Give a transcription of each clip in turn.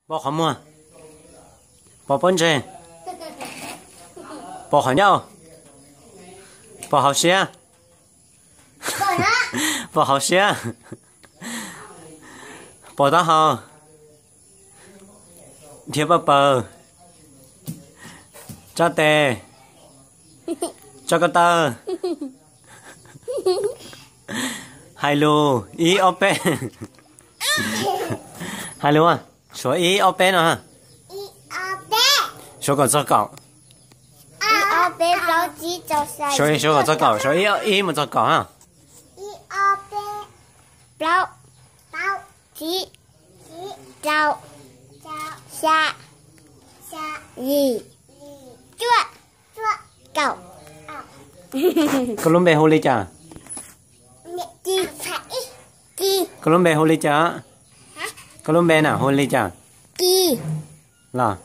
Pos qhov muag. Pos pob ntseg. Pos qhov ncauj. Pos hauv siab. Pos hauv siab. Pos taub hau. Dhia pob paws. Tsob tes. Tsob ko taw. Hais lus ib ob peb. Hais lus, suav ib ob peb no. Suav kom txog kaum. Suav kom txog kaum, suav ib mus txog kaum ha. Plaub, tsib, rau, xya, yim, cuaj, kaum. Koj lub npe hu li cas? Koj lub npe hu li cas? Koj lub npe na hu li cas? Los,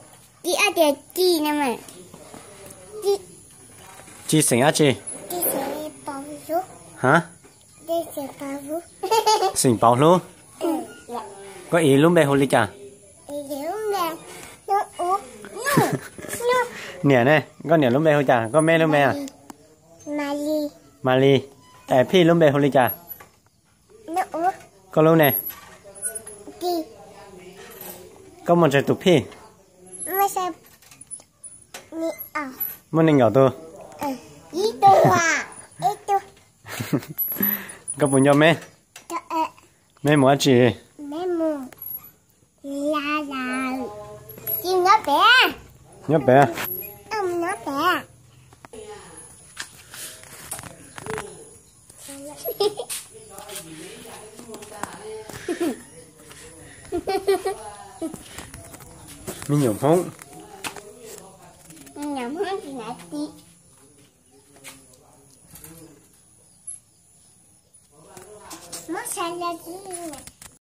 Ci xeem dab tsi? Ha? Xeem Pauv Hlub. Koj txiv lub npe hu li cas? Niam ne, koj niam lub npe hu cas? Koj me lub npe? Malis. Phij lub npe hu li cas? Koj lub ne? Koj muaj tsawg tus phij? Muaj nees nkaum tus. Koj puas nco me? Me mus dab tsi? Nyob pem. Me nyuam Hmoob.